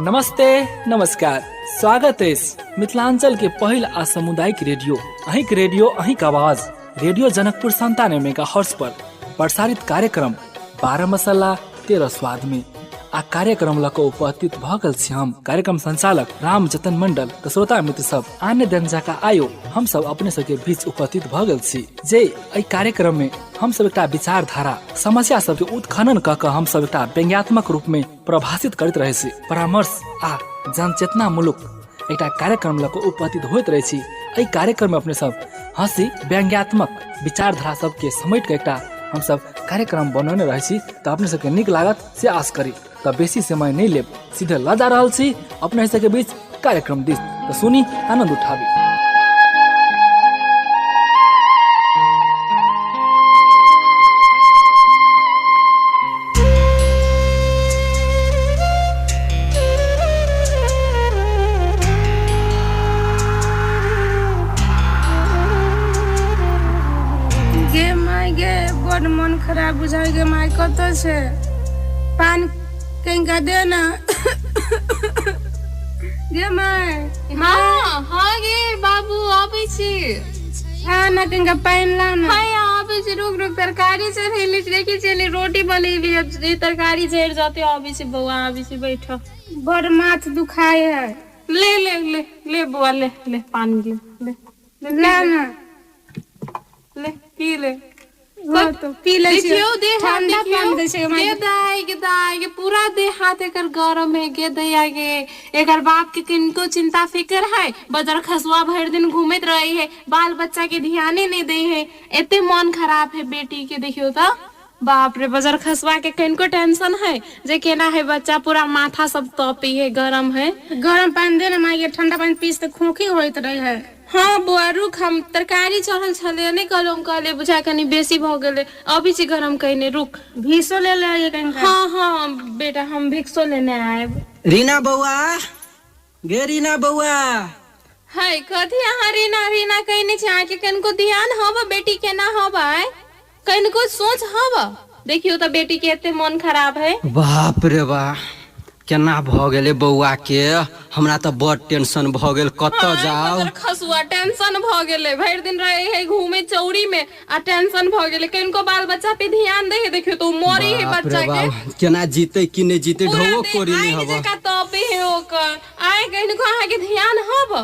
नमस्ते नमस्कार, स्वागत अछि मिथिलांचल के पहिल आ सामुदायिक रेडियो अहींक रेडियो अहींक आवाज रेडियो जनकपुर 97 मेगा हर्ट्ज पर प्रसारित कार्यक्रम 12 मसाला 13 स्वाद में आ कार्यक्रम लऽ कऽ उपस्थित भऽ गेल छी हम कार्यक्रम संचालक राम जतन मंडल। तऽ श्रोता मित्र सब, आने दिन जकाँ आयो हम सब अपने सबके बीच उपस्थित भऽ गेल छी जे एहि कार्यक्रम में हम सब एकटा विचारधारा समस्या सबके उत्खनन कऽ कऽ हम सब एकटा व्यंग्यात्मक रूप में प्रभाषित करैत रहै छी। परामर्श आ जनचेतनामूलक एकटा कार्यक्रम लऽ कऽ उपस्थित होइत रहै छी। एहि कार्यक्रम में अपने सब हंसी व्यंग्यात्मक विचारधारा सबके समेट कऽ एकटा हमसब कार्यक्रम बनौने रहै छी, तऽ अपने सबके नीक लागत से आश करी। तऽ बेसी समय नहि लेब, सीधे लऽ जा रहल छी अपने सबके बीच कार्यक्रम दिस, तऽ सुनी आनंद उठाबी। गे माय गे, बड मन खराब बुझाइ गे माय, कतऽ छै पान कनिका दे ना गे माय। हाँ हाँ गे बाबू, आबै छी। हाँ ना, कनिका पानि ला ना। हाँ आबै छी, रुक रुक, तरकारी चढ़ेली, देखी चली रोटी बनेली, ई तरकारी जरि जतै। आबै छी बौआ, आबै छी, बैठ। बड माथ दुखाय है। ले ले ले ले बौआ, ले ले पानी ले ले ले। ला ना। ले पी ले। हाँ तो पी लै छी। देखियौ देह हाथ, ठंडा देखियौ पानि दै छै माय। गे दाइ, गे दाइ गे, पूरा देह हाथ एकर गरम है। गे दैया गे, एकर बाप के किनको चिंता फिकर है? बजर खसुआ भरि दिन घूमैत रहे है, बाल बच्चा के ध्याने नहीं दै है। एते मन खराब है बेटी के, देखियौ तऽ बाप रे, बजर खसुआ के कनिको टेंशन है जे केना है बच्चा? पूरा माथा सब तपी है, गरम है। गरम पानि दे ना माय गे, ठंडा पानि पीस तऽ खोखी होइत रहे है। हाँ बौआ रुक, हम तरकारी चढ़ल छलै नहि कहलहुँ, हम कहलियै बुझा कनि बेसी भऽ गेलै, अबै छी गरम कयने, रुक। भीसो ले ले कनिका। हाँ हाँ बेटा, हम भिक्सो लेने आयब। रीना बौआ गे, रीना बौआ। है कथी अहाँ रीना रीना कहने छी? अहाँके कनिको ध्यान हब बेटी केना हब? आय कनिको सोच हब? देखियौ तऽ बेटी के एते मन खराब है। बाप रे बा, केना भऽ गेलै बौआ के? हमरा तऽ बड़ टेंशन भऽ गेल, कतऽ जाउ? बजर खसुआ, टेंशन भऽ गेलै। भरि दिन रहे है घूमे चौरी में आ टेंशन भऽ गेलै। कनिको बाल बच्चा पे ध्यान दे है? देखियौ तऽ ओ मरी है बाप रे बच्चा के। बाप, केना जीतै कि नहि जीतै? पूरा ढौओ देह कोरी नहि आगि हब। जकाँ तपे है ओकर। आइ कनिको अहाँके ध्यान हब?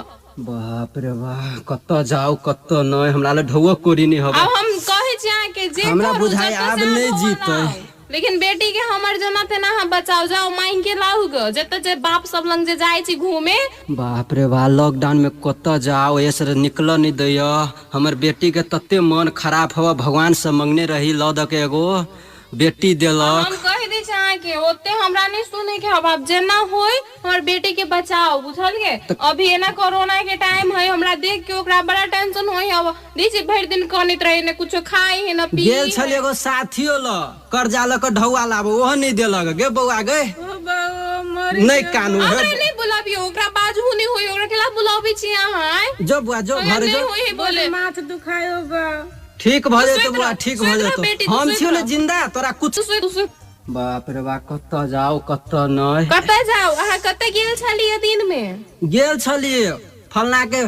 बाप रे बा, कतऽ जाउ कतऽ नहि, हमरा लग ढौओ कोरी नहि हब। आब हम कहै छी अहाँके जे हमरा करू, बुझाइ जतऽ आब से अहाँ नहि ढौआ जीतै। लाउ। लेकिन बेटी के हमर जेना तेना अहाँ बचाउ। जाउ मांगि के लाउ ग, जतऽ जे बाप सब लग जे जाइ छी घूमे। बाप रे बा, लॉकडाउन में कतऽ जाउ? एहिसँ निकलऽ नहि दैय। हमर बेटी के तते मन खराब हव, भगवान से मंगने रही लऽ दऽ के एगो बेटी देलक। हम कहि दै छी अहाँके, ओते हमरा नहि सुनै के हब। आब जेना होय हमर बेटी के बचाओ, बुझलियै? अभी एना कोरोना के टाइम है, हमरा देख के ओकरा बड़ा टेंशन होय हब। देखै छी भरि दिन कनैत रहे, ने कुछो खाइ है न पी। गेल छल एगो साथियो लऽ कर्जा लऽ कऽ ढौआ लाबो, ओहो नहि देलक। गे बौआ गे, नहि कानू हे। हमरा नहि बुलाबियौ, ओकरा बाजू नहि होय, ओकरा केला बुलाबै छी अहाँ आँय? जो बौआ जो, हमरा घरे नहि जो। होय है बोले। माथ दुखायो बा। ठीक भऽ सुति जेतौ बौआ, रह, ठीक सुति भऽ रह जेतौ। बेटी, तू हम सुति छियौ ने रह। जिंदा, तोरा कुछ तू सुति, तू सुति। बाप रे बा, कतऽ जाउ कतऽ नहि। कतऽ जाउ अहाँ? कतऽ गेल छलियै दिन मे? गेल छलियै फलना के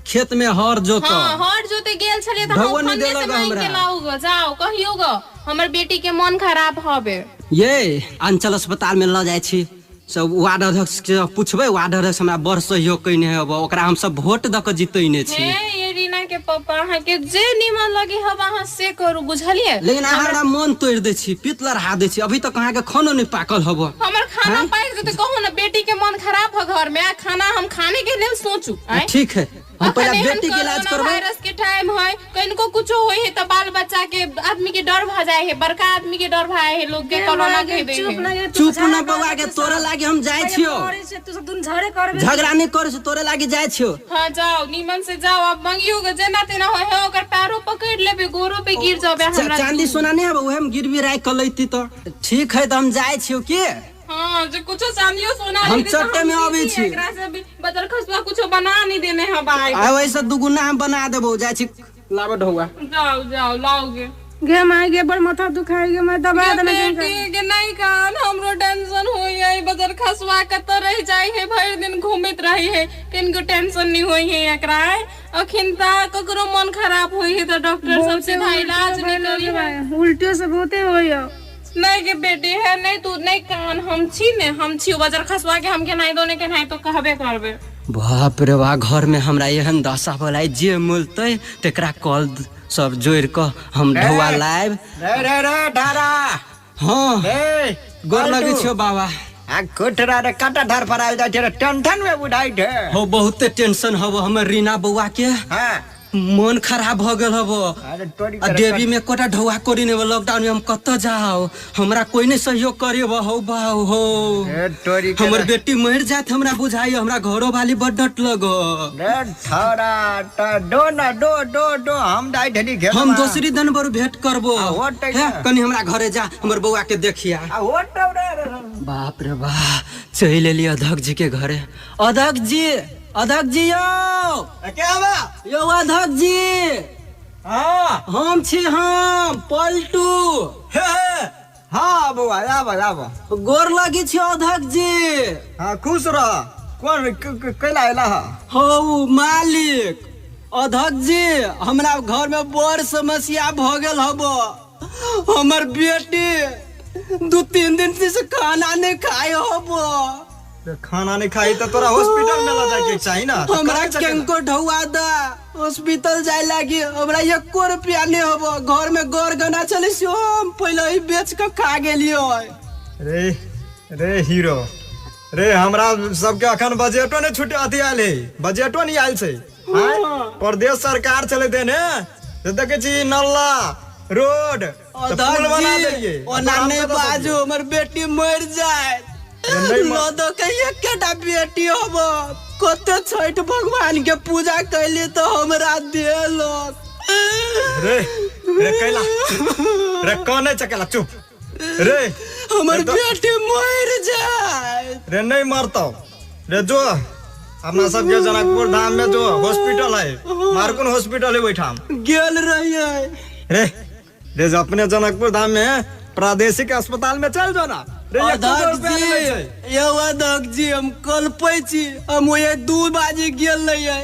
खेत में हर जोत। हाँ, हर जोते गेल छलियै तऽ ढौआ हम नहि फन्ने से देलक मांगि के हमरा। लाउ ग, जाउ कहियौ ग हमर बेटी के मन खराब हबे। ये अंचल अस्पताल में लऽ जाइ छी, सब वार्ड अध्यक्ष के पूछबै, वार्ड अध्यक्ष हमरा बड़ सहयोग कयने हब, ओकरा हमसब वोट दऽ कऽ जितैने छी। हे ये रीना के पापा, अहाँ के जे नीमन लगे हब अहाँ से करू, बुझलियै? लेकिन अहाँ हमरा मन तोड़ि दै छी, पित्त लड़हा दै छी, अभी तक अहाँके खानो नहि पाकल हब। हमर खाना हैं? पाकि जेतै। कहू ने, बेटी के मन खराब ह घर में आ खाना हम खाने के लेल सोचू आँय? ठीक है, हम अखन पहिले एहन बेटी के इलाज कोरोना करबै। वायरस के टाइम है, कनिको कुछो होय है तऽ बाल बच्चा के आदमी के डर भऽ जाइ है, बड़का आदमी के डर भऽ जाइ है लोग के, कोरोना कहि दै चुप है। ना गे, तू चुप झगड़ा ना बौआ के, करै तोरे लागी हम जाइ छियौ। मरै छै, तू सब दुनू झगड़े करबे। झगड़ा नहि करै छी, तोरे लागी जाइ छियौ। हाँ जाओ, नीमन से जाओ। अब मंगियो गे जेना तेना होय है, ओकर पैरो पकड़ लेबे, गोरो पे गिर जाबे हमरा। चांदी सोना नहि हब, उहे में गिरवी राखि कऽ लैती तऽ ठीक है। तऽ हम जाइ छियौ की? हाँ, जे कुछो चांदियो सोना हम रहितै तऽ चट्टे में अबै दीतियै, छी। एकरा से भी बदल खसुआ कुछो बना नहीं देने है भाई। आ ओहिसँ दुगुना हम बना देबौ, जाइ छी लाबऽ ढौआ। जाओ जाओ लाओगे। गे माय गे, बड़ माथा दुखाय गे माय, दबा गे देना। बेटी गे, नहीं कान, हमरो टेंशन होई है बदल खसुआ कतऽ रहि जाइ है, भरि दिन घूमैत रहै है, किनको टेंशन नहीं होइ है एकरा। अखन ता ककरो मन खराब होइ है तऽ डॉक्टर सब सीधा इलाज नहीं करी है। उल्टियो से बहुते होइया। नहीं के बेटी है, नहीं तू नहीं कान, हम छी ने, हम छी बजर खसुआ के, हम केनाही दो ने केनाही तो कहबे करबे। बाप रे बा, घर में हमरा एहन दशा बोलाई जे मिलतै तेकरा कल सब जोड़ि कऽ हम ढौआ लायब। रे रे रे ढारा। हँ। ए गोर लगै छियौ बाबा। आ कोठरा रे काटा ढार पर आयल जाइ छै रे, टेंशन में बुझाइ छै। हो बहुते टेंशन हब हमर रीना बौआ के। हाँ। मन खराब भऽ गेल हब। अरे तोरी आ देवी में कोटा ढौआ कोरी ने, लॉकडाउन में हम कतऽ जाओ, हमरा कोई नहीं सहयोग करे हो बाऊ हो। रे तोरी के हमर बेटी मरि जात हमरा बुझाइ, हमरा घरो वाली बड डट लगो। रे थोड़ा त दो ना दो दो दो हम जाइ ढली घेर। हम दोसरी दिन बरु भेंट करबो। आ, होतै हे, ने। कनी हमरा घरे जा, हमर बौआ के देखिया। आ होतौ रे रे। बाप रे बा, चलि एलियै अध्यक्ष जी के घरे। अध्यक्ष जी, अध्यक्ष जी यौ। के आबा? यौ अध्यक्ष जी। हाँ। हम छी, हम पलटू। हे हे हाँ बौआ, आब आब। गोर लगी छी अध्यक्ष जी। हाँ खुश रह। कोन कैला एला हा? हौ मालिक, अध्यक्ष जी हमरा घर में बड़ समस्या भ गेल हब। हमर बेटी 2-3 दिन से खाना नहीं खाए हब। खाना नहीं खाई तो तोरा हॉस्पिटल में ल जाए के चाही ना। तो हमरा कहाँ जाके? केनको ढौआ दा हॉस्पिटल जाए लागी, हमरा एको रुपया नहीं हब। घर में गौर गना चले से हम पहले ही बेच के खा गेलियो। रे रे हीरो रे, हमरा सबके अखन बजटो ने छुट्टी अथी आयल है, बजटो नहीं आयल छै। आँय? प्रदेश सरकार चले देने से देखे छी नल्ला रोड तऽ पुल बना देलियै। ओना नहीं बाजू, हमर बेटी मर जाए। नहीं लऽ दऽ के एकेटा बेटी हब, कते छठि भगवान के पूजा कैली तऽ हमरा देलक। रे रे कैला रे, कने चकेला चुप रे। हमर रे बेटी मर जाए। रे नहीं मरतौ रे, जो अपना सबके जनकपुर धाम में जो हॉस्पिटल है, मारकुन हॉस्पिटल है ओहिठाम गेल रहियै। रे रे जो अपने जनकपुर धाम में प्रादेशिक अस्पताल में चल जो ना रे, एको अध्यक्ष रुपया जी नहीं लै छै। यौ अध्यक्ष जी, हम कलपै छी, हम ओहे 2 बाजे गेल रहियै।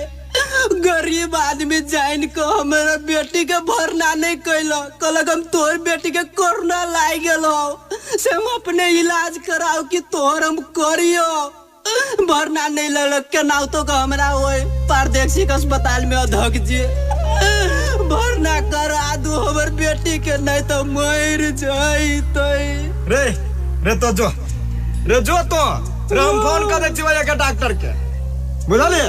गरीब आदमी जानि कऽ हमरा बेटी के भरना नहीं कैलक, कहलक हम तोहर बेटी के कोरोना लागि गेल हौ, से हम अपने इलाज कराउ कि तोहर हम करियो। भरना नहीं लेलक, केनाहितो कऽ हमरा ओहि प्रादेशिक अस्पताल में अध्यक्ष जी भरना करा दू हमर बेटी के, नहीं तऽ मरि जैतै। रे रे तो जो रे जो तो रे, हम फोन कर दै छी भैया के डॉक्टर के, बुझलिए?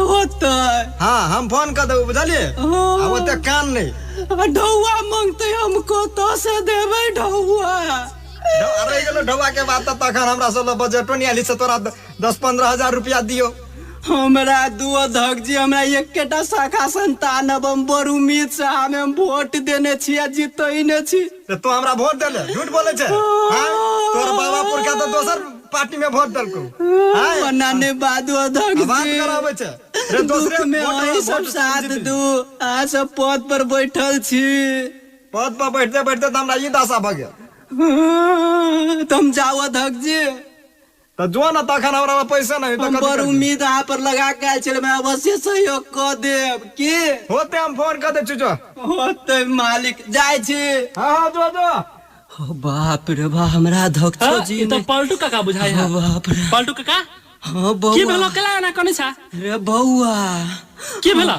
होतै। हाँ हम फोन कर देबो, बुझलिए? आ ओते कान नहीं। ढौआ मंगतै, हम कतऽ से देबै ढौआ? अरे गेलो ढौआ के बात, तखन हमरा सब बजटो नहीं आयल से तोरा 10-15 हजार रुपया दियो। हमरा दू अध्यक्ष जी, हमरा एकेटा शाखा संतान अब, हम बड़ उम्मीद से हमे हम वोट देने छी आ जीतै ने छी। ते तू हमरा वोट देले, झूठ बोले छै? हाँ तोर बाबा पुरखा तो दोसर पार्टी में वोट देलको। हाँ ओना नहि बाजू अध्यक्ष बात जी। कराबै छै रे, दोसरे दुख में वोट अहीं सब वोट साथ जीतली। दू, अहाँ सब पद पर बैठल छी। पद पर बैठते बैठते तऽ हमरा ई दशा भऽ गेल। तऽ हम जाउ अध्यक्ष जी? तऽ जो ने, तखन हमरा पैसा नहीं तऽ हम कथी बड़ करबै? उम्मीद अहाँ पर लगा के आयल छलै, अवश्य सहयोग कऽ देब की? होते हम फोन कर दै छी, जो। होतै मालिक, जाइ छी। हाँ हाँ जो जो। हो बाप रे बा, हमरा अध्यक्ष हाँ, जी ई त ने- पलटू काका बुझाइ हो है। बाप रे। पलटू काका हाँ की बौआ। भेलो, केला एना कनै छा? रे बौआ। की भेलो?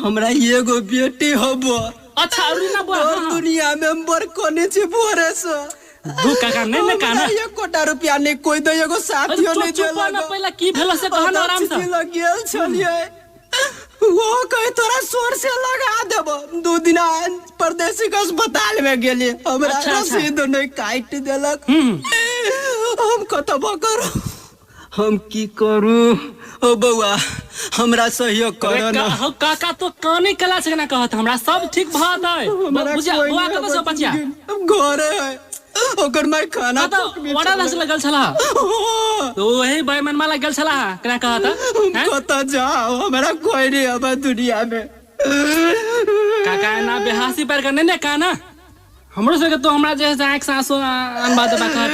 हमरा एगो बेटी हब। अच्छा अरुणा बुआ। और हाँ, हाँ। दुनिया में हम बड़ कोने छी भोरे से। दू काका नहीं ने काना। हमरा एकोटा रुपया नहीं कोई दे, एगो साथियो अरे नहीं चुप चुप ना, देलक। पहला की भेलो से कहन आराम से। अध्यक्ष जी लग गेल छलियै, वो कहे तोरा शोर से लगा देबो। 2 दिन परदेशी अस्पताल में गेलियै, हमरा अच्छा, अच्छा। रसीद नहीं काटि देलक। हम कतबो करू, हम की करू? ओ बौआ हमरा सहयोग करो ना। हो काका तो काने कला से ना कहत, हमरा सब ठीक भ दे। हमरा बुझिया कोई बुआ नहीं कत से है, बचिया? घरे है, ओकर माय खाना तो पकबे वड़ा छलै। लस लगल छला। तो वही बेईमानमा लगल छला केना कहत? हम हैं? कतऽ जाउ, हमरा कोई नहीं अब दुनिया में। काका एना बेहासी पर के नहीं ने काना, हमरो सबके तो हमरा जे है से आँख सासो अनबा देबा कहत।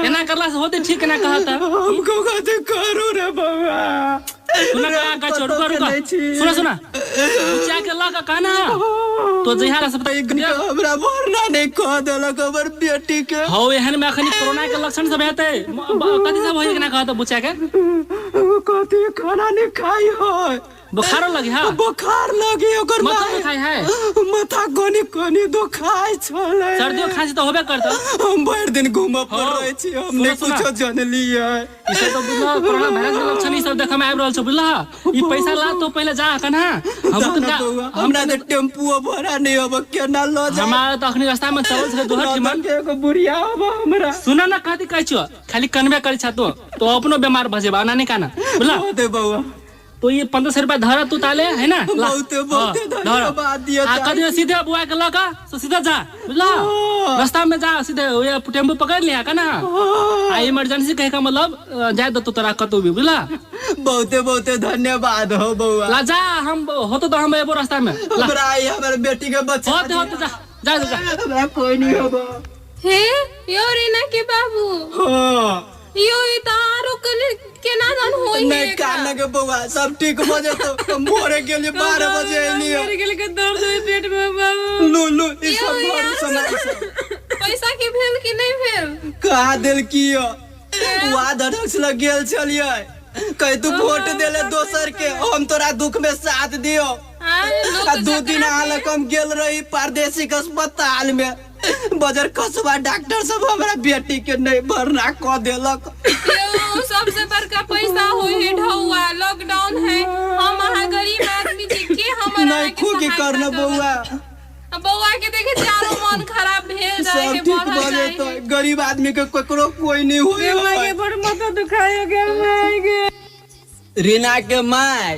एना करला से होते ठीक ना कहता। हमको कथी करू रे बउआ? सुना का का छोड़ रुका रुका, सुना सुना, बच्चा के लगा कहना तो जहिया अस्पताल हमरा भरना नहीं कह देलक हमर बेटी के। हौ एहन में अखनी कोरोना के लक्षण सब हेतै, कथी सब होय ना कहता बच्चा के? कथी खाना नहीं खाई है, बुखारो लगी है, बुखार लगी ओकर माथा दुखाई है, माथा कोनी कोनी दुखाई छलै, सर्दियो खांसी तो होबे करता। हम भरि दिन घूमऽ पर रहै छी, हम नहीं कुछो जानलियै। ई सब तो बुझला कोरोना वायरस के लक्षण ई सब देखऽ में आबि रहल छौ बुझला। ई पैसा ला तो पहिले जा कन्हा, हम तो हमरा त टेम्पू भरा नहीं अब केना ल जा, हमारा तो अखनी रास्ता में चलल छलै दोहर ठिमन एगो बुढ़िया अब हमरा। सुन न कथी कहै छियो, खाली कनबे करै छ तो तो अपनो बेमार भ जेबा ना नहीं काना बुझला। दे बउआ तो ये 1500 रुपया धरा तू ताले है ना, बहुत बहुत धन्यवाद दिया। आ कदी सीधे बुआ के लगा तो सीधा जा बुझला, रास्ता में जा सीधे ये टेम्पू पकड़ लिया का ना, आ इमरजेंसी कहे का मतलब जाय दो तो तोरा कतौ भी बुझला। बहुते बहुते धन्यवाद हो बउआ। ला जा हम होतो तो हम एबो रास्ता में, हमरा आई हमर बेटी के बच्चा होते होते जा जा जा, हमरा कोई नहीं होबो। हे यो रीना के बाबू, हां यो ई त आरो केना जान होई है। नहीं कान के बउआ सब ठीक भ जेतो, हम भोरे गेलियै 12 बजे एलियै, मर गेल के दर्द होई पेट में बाबू। लो लो ई सब भरू सामान पैसा के भेल कि नहीं भेल? कहा देल की वार्ड अध्यक्ष लग गेल छलियै, कह तू वोट देले दोसर के, हम तोरा दुख में साथ दियो। आ 2 दिन आलक हम गेल रही परदेसी के अस्पताल में, बजर कसबा डॉक्टर सब हमरा बेटी के नहीं भरना क देलक। यो सबसे बड़का पैसा होई है ढौआ, लॉकडाउन है, हम अहाँ गरीब आदमी छी के हमरा नहीं खुद करना बउआ। बउआ के देखे चारो मन खराब भेल जाए के बढ़ल जाए तो गरीब आदमी के ककरो कोई नहीं होई। माय के बड़ माथा दुखायो गे माय गे। रीना के my,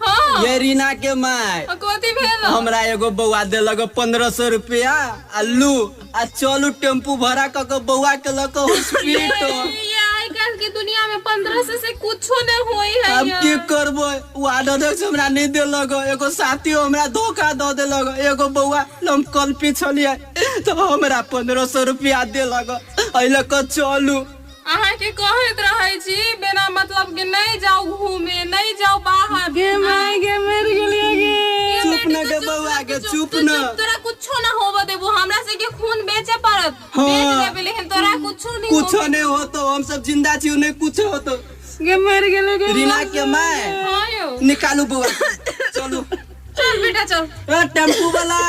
हां ये रीना के my कथी भेल? हमरा एगो बउआ देलक 1500 रुपया आ लू आ चलू टेम्पू भरा क के बउआ के लक हॉस्पिटल। ये आइ काल्हि के दुनिया में 1500 से कुछो नहीं होई है। अब की करबै, वार्ड अध्यक्ष हमरा नहीं देलक, एगो साथी हमरा धोखा द देलक, एगो बउआ हम कल्पी छलियै तो हमरा 1500 रुपया देलक, एहि लऽ कऽ चलू। अहाँ के कहैत रहै छी बिना मतलब के नहीं जाओ घूमे, नहीं जाओ बाहर। गे my गे मर गेलियै गे। चुप न गे बउआ गे, चुप न, तोरा कुछो ना होबो देबो, हमरा से के खून बेचे पड़त, बेच देबे लेकिन तोरा कुछो नहीं, कुछो नहीं होतो, हम सब जिंदा छी नहीं कुछो होतो। गे मर गेलियै गे। रीना के my हां यो निकालू बउआ, चलू चल बेटा चल। ए टेम्पू वाला,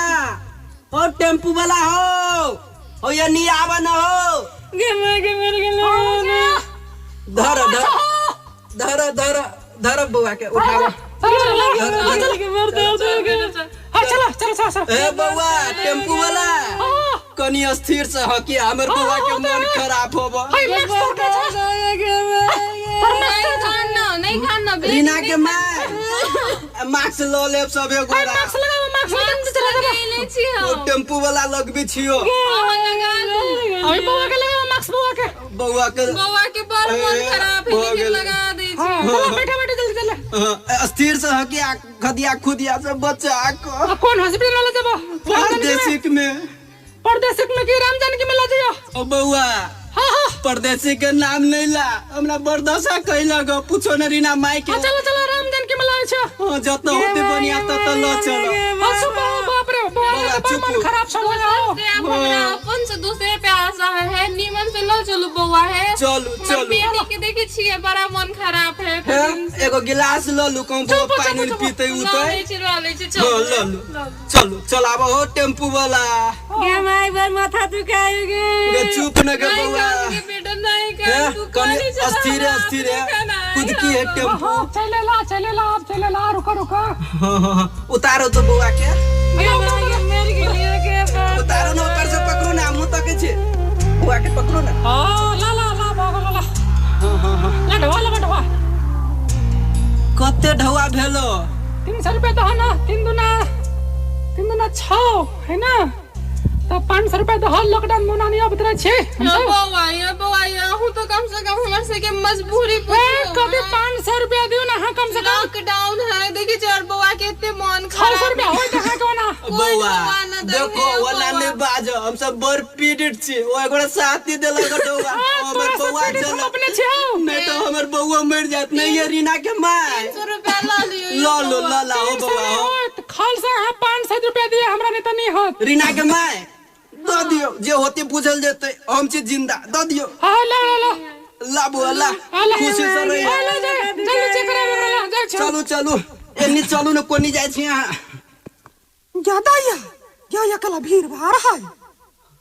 ओ टेम्पू वाला हो, ओ ये नी आवा न हो। गे my गे मर गेलियै। धर धर धर धर धर बउआ के उठावा। चलो चलो चलो ए बउआ टेम्पू वाला कनी अस्थिर से हकी, हमर बउआ के मन खराब होबो। नहीं खाना रीना के my mask ल लेब सबे गोरा, मास्क लगाओ, मास्क लगेले छी हम, टेम्पू वाला लगबे छियो। हां लगा लू अभी बउआ के लगाओ मास्क, बउआ के बउआ के बउआ के बड़ मन खराब है लेकिन लगा दे छी। चलो बैठा बैठा जल्दी चल, अस्थिर से हकी, खदिया खुदिया से बचा क। कौन हॉस्पिटल वाला जबो? परदेसी में, परदेसी में की राम जानकी में ला जियो। ओ बउआ हां हां परदेसी के नाम नहीं ला, हमरा बर्दाश्त कैलक, पूछो न रीना माई के। चलो चलो राम जानकी में लाए छो, हां जत होते बनिया तत ल चलो। हसु बाप रे बउआ के बड़ मन खराब छल हो। हमरा अपन से दूसरे पे आशा है, नीमन से ल चलू बउआ है, चलू चलू। बेटी के देखे छिए बड़ा मन खराब है, एगो गिलास ल लू, कम पानी पीते उते ल ले छी, चलो ल लू, चलू चल आबो हो टेम्पू वाला। गे my बड़ माथा दुखायो गे। गे चुप न गे बउआ, बेटा नहीं कर तू कनी अस्थिर अस्थिर खुद की है टेम्पू। चले ला चले ला आप चले ला, रुको रुको। हां उतारो तो बउआ के, गे my गे मर गेलियै गे। उतारो न ऊपर से पकड़ो ना, मुंह तक छे बउआ के पकड़ो ना। हां ला ला ला भागो ला ला। हां हां हां ला ढवा ला ढवा। कते ढवा भेलो? 300 रुपया दह ना, 3 दुना 3 दुना 6 है ना, तो 500 रुपया दह। लॉकडाउन में नहीं अब तरह छे बउआ, ये बउआ अहूँ तो कम से कम हमर से के मजबूरी पूछो। कभी 500 रुपया दियो ना, हां कम से कम लॉकडाउन है देखी चल बउआ के एते मन खराब। 600 रुपया होय त हां कोना बउआ दे देखो ओना नहीं बाज हम सब बड़ पीड़ित छी ओ एगोरा साथ नहीं देलक डौआ हमर बौआ हम चल अपने छियौ नहीं तो हमर बौआ मर जात नहीं ये रीना के माय 300 रुपया ल लियो ल लो ल ला ओ बौआ हो। होत खाल से अहाँ 500 रुपया दिए हमरा नहीं त नहीं होत रीना के माय दऽ दियौ जे होते बुझल जेतै हम छी जिंदा दऽ दियौ हाँ ला ला ला ला बौआ ला हाँ, ला खुशी से रहिए हाँ, ला जा जल्दी चेक कराबे हमरा ला जाइ छी चलू चलू एनी चलू ने कोनी जाइ छी अहाँ ज्यादा या या या कला भीड़ भाड़ है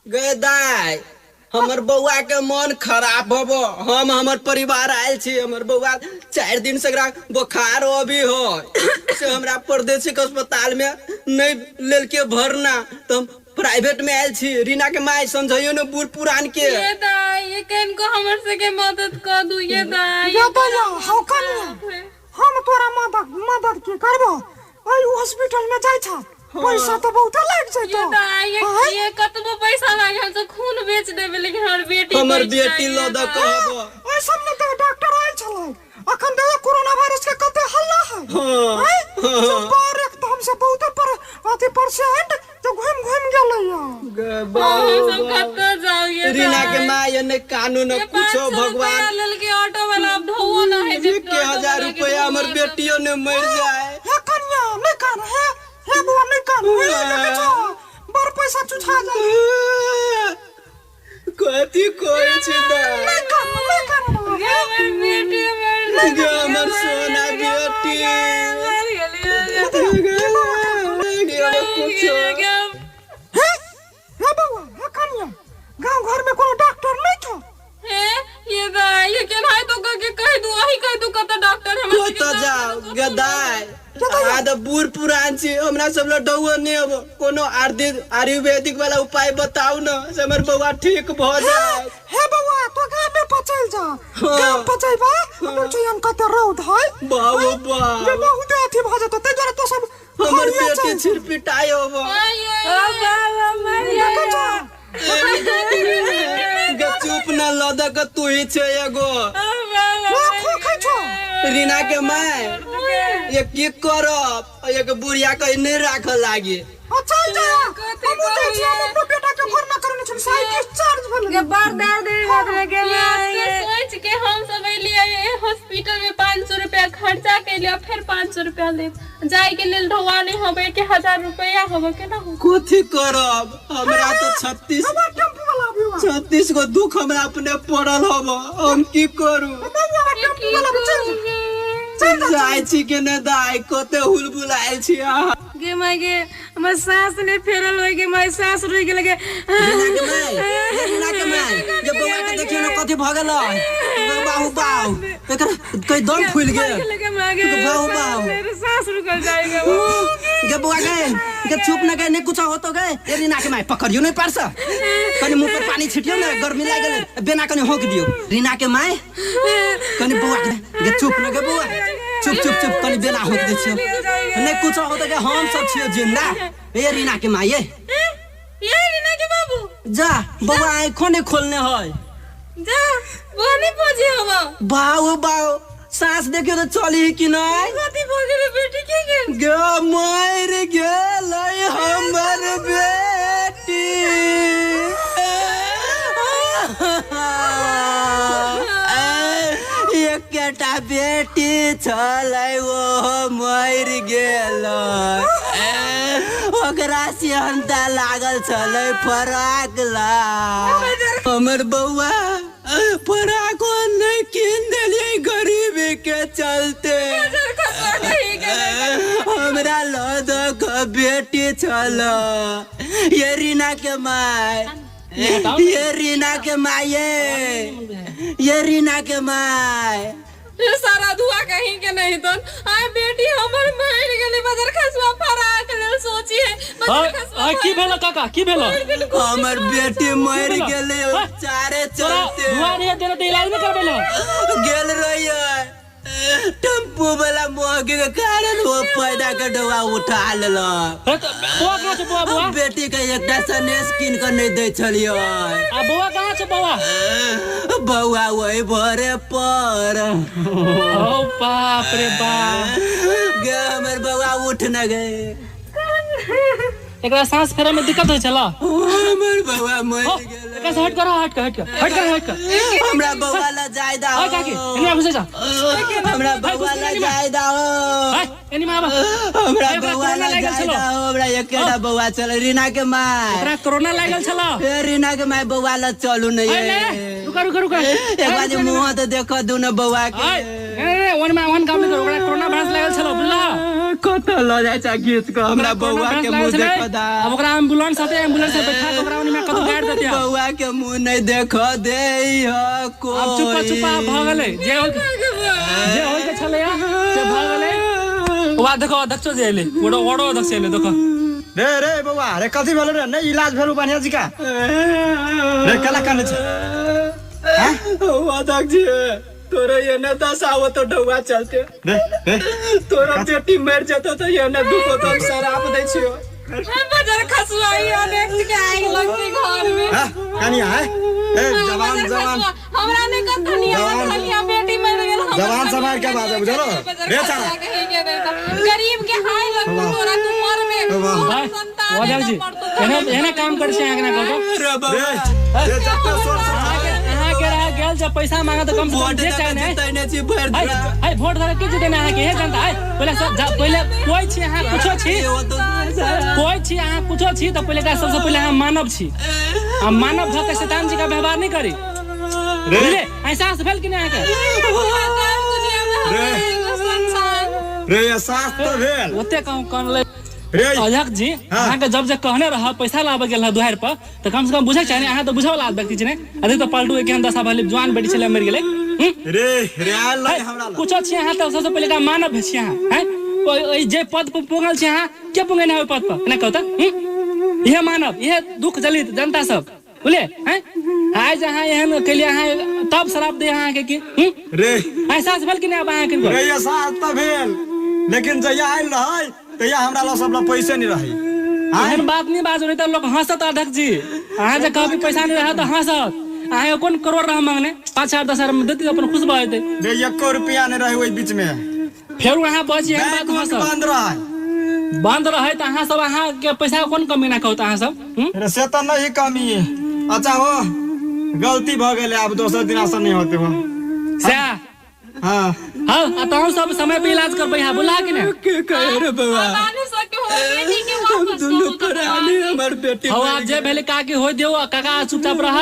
गे दाय हमर बौआ के मन खराब हब हम हमर परिवार आयल छी हमर बौआ 4 दिन से एकरा बोखार अभी हो से हमरा परदेसी के अस्पताल में नहीं लेलके भरना तो हम प्राइवेट में आयल छी रीना के माय समझियो ने बूढ़ पुरान के ये दाई ये कनको हमर से के मदद कर दू ये दाई ज्यादा या हाउ कनिया हम तोरा मदद मदद के करबो आई हॉस्पिटल में जाइ छ पैसा तो बहुत लाग ये जैतो दाई ये ये कतबो पैसा लागे हम सब खून बेच देबे लेकिन हमर बेटी हमर बचि बेटी जाए, लऽ ये दऽ दाई। कहब ओइ सब ने तो डॉक्टर आयल छलै अखन देखो कोरोना वायरस के कते हल्ला है हाँ, आँय? सब पर एकदम से बहुत पर अथी परसेंट तो घूम घूम गेलै या गे हम बाबू। सब कतऽ जाउ ये रीना के दाई। माय ने कानून ये कुछो 500 रुपया भगवान लेलके ऑटो वाला अब ढोवो ना है जे के हजार रुपया हमर बेटियो ने मर जाए हे कनिया नहीं कान हे हे बुआ नहीं कान हे देखै छौ बड़ पैसा चुछा जाय कथी कहै छी दाय नहीं कान नहीं कान बाबा। ये हमर बेटी मर गे हमर सोना बेटी मर गेली गे कुछो हे हे बौआ हे कनिया गांव घर में कोनो डॉक्टर नहीं छौ हे ये दाई ये केनाहि तो कह के कहि दू अही कहि दू कतऽ डॉक्टर हमर कतऽ जाउ गदाय आ तऽ बूढ़ पुरान छी हमरा सब लग डौओ नहि अब कोनो आयुर्वेदिक वाला उपाय बताउ न से हमर बौआ ठीक भऽ जाए हे बौआ तो गाम में पचैल जा हाँ। गाम पचैबा हम छै कते रौद है बाबू बाप। जे बहुत अथी भऽ जेतौ ताहि दुआरे तो सब हमर घरिये बेटी चलि जा। छिरपिटाइ होब देखै छौ गे चुप न लऽ दऽ के तू ही छै एगो ओ खोखै छौ रीना के माय ये की करब एक बुढ़िया के नहि राखऽ लागी आ चल जा हमहूँ जाइ छी हम अपनो बेटा के भरना करने छी साइकिल डिस्चार्ज भेलै बड़ दर्द है गे माय सोच के हम सब एलियै हॉस्पिटल में 500 रुपया खर्चा केलियै फिर 500 रुपया लेब जाय के लेल ढोआ नहीं होबे के 1000 रुपया होबे केना हो कथी करब हमरा तऽ 36 हमर टेम्पू वाला अभी हुआ 36 गो दुख हमरा अपने पड़ल हब हम की करू बौआ टेम्पू वाला भी चल जा चल जा जाइ छी के नहि दाय कते हुल बुलायल छी अहाँ गे माय गे हमर सास ने फेरल होय गे माय सास रुकि गेल गे रीना के माय रीना के माय जे बौआ के देखियौ ने कथी भऽ गेलै बाहु बाहु एकर कहीं दम फूलि गेल गे माय गे बाहु बाहु सास रुकल जाय गे गे बौआ गे गे चुप न गए नहीं कुछ होतो गए ए रीना के माय पकड़ियो नहीं पारस कनी मुंह पर पानी छिटियो ने गर्मी लागि गेलै बेना कनी होक दियो रीना के माय कनी बौआ के गे चुप न गे बौआ चुप चुप चुप कनी बेना होक दे छियो नहीं कुछ होतो गे हम सब छियो जिंदा ए रीना के माय ए ये रीना के बाबू जा बौआ आँखो नहीं खोलने है जा वो नहीं पहुंचे हवा बाऊ बाऊ सास देखियो तो चली कि नहीं कथी भऽ गेलै बेटी के गेल गे मर गेलै हमर बेटी एकेटा बेटी छलै ओहो मरि गेलै ओकरा सेहनता लागल छलै फराक ला हमर बौआ फराको नहि कीन देलियै गरीबी के चलते हमरा लऽ दऽ कऽ बेटी छल ये रीना के माय ये रीना के माय ये रीना के माय ये सारा धुआ कहीं के नहीं तो आय बेटी हमर मर गेलै बदर खसवा फराक लेल सोची है बदर खसवा आ की भेल काका की भेल हमर बेटी मरि गेलै उपचारे तोरा चलते धुआ नहीं देले तऽ इलाज नहीं करबेला गेल रहियै टेम्पू वाला मोहगी के कारण वो पैदा के डोआ उठा लेलक हे तऽ बौआ कहाँ छै बौआ बौआ बेटी के एकटा सनेस कीन कऽ नहि दै छलियै आ बौआ कहाँ छै बौआ बौआ वही भरे पर ओ बाप रे बाप गे हमर बौआ उठ न गए एकरा सांस फेरे में दिक्कत होइ छला। हमर बौआ मरि हो, गेल। एकरा से हट कर, हट कर, हट कर, हट कर, हट कर। हमरा बौआ ला जाय दा। हाय काकी, एनी घुसे जा। हमरा बौआ ला जाय दा। हाय, एनी में आबा। हमरा एकरा बौआ कोरोना ला लागल जाय छलो। दा, हमरा एकेटा बौआ चल। रीना के my, एकरा कोरोना लागल छलो। ए रीना के my, बौआ ला चलू नहीं। हाय ले, रुका रुका रुका। एक बार जे मुंह तो देखो दुनो बौआ के। हाय, नहीं नहीं, वन में वन काम नहीं करो। ओकरा कोरोना वायरस लागल छलो, बुझला? कत ल जाय छ घीच के, हमरा बौआ के मुंह देखो दा। अब ओकरा एम्बुलेंस आते, एम्बुलेंस से बैठा के ओकरा ओनी में कतौ गाड़ देते। बौआ के मुंह नहीं देखो दे को। अब चुपा चुपा भ गेलै, जे होय जे होय के छलै से भ गेलै। वा देखो अध्यक्ष जे एलै, बड़ो बड़ो अध्यक्ष एलै देखो। रे रे बौआ रे, कथी भेलो रे? नहीं इलाज भेलो बढ़िया जी का रे? केला काने छै? अध्यक्ष जी, तोरे एने दशा हो तो ढौआ चलते। रे रे, तोरा बेटी मर जेतो तो एने दुखो तो हम शराब दै छियो। बजर खसुआ ई अनेक के आगि लगते घर में। हां कनिया है ए जवान जवान हमरा ने कथनी जवान- खलिया बेटी मर गेल। हमर जवान समाज के बात है, बुझलो? बजर रे खसुआ सारा। कहीं के नहीं था। गरीब के हाय लगतो तोरा, तू मरबे। वाह। तोहर भाई संतान वाह है जी, ना मरतो। एना एना काम कर छै अहाँ, केना कहतो? रे बौआ, रे रे, जते सोर से अहाँ के रह गेल जब पैसा मांगा तो कम से कम वोट जे दऽ चाहे के ने। जितै नहि छी भरि हाय दिन। हाय, वोट धरे के जीते ने अहाँ के हे जनता? हाय, पहिले सब जा, पहिले कोई छी अहाँ कुछो छी, ओ तो कोई छी अहाँ कुछो छी तऽ पहिले एकरा सबसे पहिले अहाँ मानव छी आ मानव भऽ के शैतान जी का व्यवहार नहीं करी, रे। बुझले? एहसास भेल कि नहीं अहाँके? रे। एगो संतान। रे, एहसास तऽ भेल। ओते कहूँ कन ले रे अध्यक्ष जी, अहाँके जब जे कहने रह पैसा लाबे गेल रह दुआरि पर तऽ कम से कम बुझै चाही ने, अहाँ तऽ बुझै वाला व्यक्ति छी ने। अरे तऽ पलटू केहन दशा भेलै, जवान बेटी छलै मरि गेलै। हूँ? रे रे, आयल नहीं हमरा लग। कुछो छी अहाँ तऽ सबसे पहिले एकरा मानव छी अहाँ हैं, ओहि जे पद पर पुगल छी अहाँ, के पुगेने ओहि पद पर एना कहू तऽ? हूँ? इहे मानव, इहे दुख जलित जनता सब, बुझलियै हैं? आइ जे अहाँ एहन केलियै अहाँ तब शराब दे अहाँके की? हूँ? रे, एहसास भेल कि नहि आब अहाँके? रे, एहसास तऽ भेल, लेकिन जहिया आयल रहै तहिया हमरा लग सब लग पैसे नहीं रहै। एहन बात नहीं बाजू, नहीं तऽ लोग हंसत। अध्यक्ष जी, अहाँ जे कहबी पैसा नहीं रहत तऽ हंसत। अहाँ कोन करोड़ रह मांगने? 5 हजार 10 हजार में देती, अपन खुश भऽ जेतै। रे, एको रुपया नहीं रहै ओहि बीच में। फेर अहाँ बची एहन बैंक बात हंसत। बंद रहै। बंद रहै तऽ अहाँ सब, अहाँके पैसा कोन कमी ना कहू तऽ अहाँ सब? हूँ? रे, से तऽ नहीं कमी। अच्छा हो, गलती भऽ गेलै, आब दोसर दिन से नहीं होते हो। सएह। हाँ। हाँ, आ तहूँ सब समय पे इलाज करबै यहाँ, बोला कि नहीं? के कहे रे बौआ? बालू सबके हो बेटी के हम वापस दुनू कहू तऽ प्राणी, हमर बेटी हौ, मरि आब जे भेलै काकी होय दियौ आ काका चुपचाप रह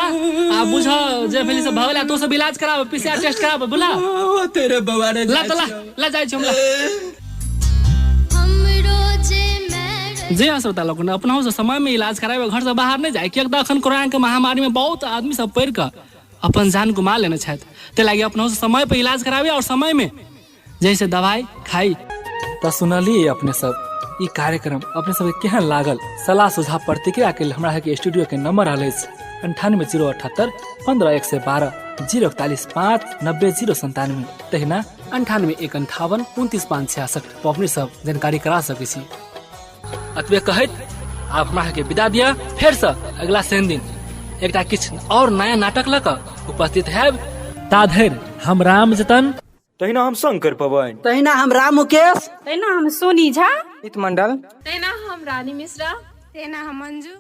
आ बुझ जे भेलै से भऽ गेलै। तो सब इलाज कराब, पीसीआर टेस्ट कराब, बोला? ओ तेरे बौआ रे। ला तऽ ला, ला जाइ छी हम ला। हमरो जे मैर जी हाँ श्रोता लोगन, अपना से समय में इलाज कराबे, घर से बाहर नहीं जाए, किएक तऽ अखन कोरोना के महामारी में बहुत आदमी सब पड़ि कऽ अपन जान गुमा लेने छथि। ताहि लागि अपना से समय पर इलाज कराबे और समय में जैसे दवाई खाई। तऽ सुनलियै अपने सब ई कार्यक्रम, अपने सबके केहन लागल? सलाह सुझाव प्रतिक्रिया के लेल हमरा के स्टूडियो के नंबर रहल अछि 9807815112, 04159 09097, तहिना 9815829566 पर अपने सब जानकारी करा सकै छी। अतबे कहैत आब हमरा के विदा दिया। फेरसँ अगिला शनि दिन एकटा किछु और नया नाटक लऽ कऽ उपस्थित हैब। ता धरि हम राम जतन, तहिना हम शंकर पवन, तहिना हम राम मुकेश, तहिना हम सोनी झा, मंडल, तहिना हम रानी मिश्रा, तेना हम मंजू।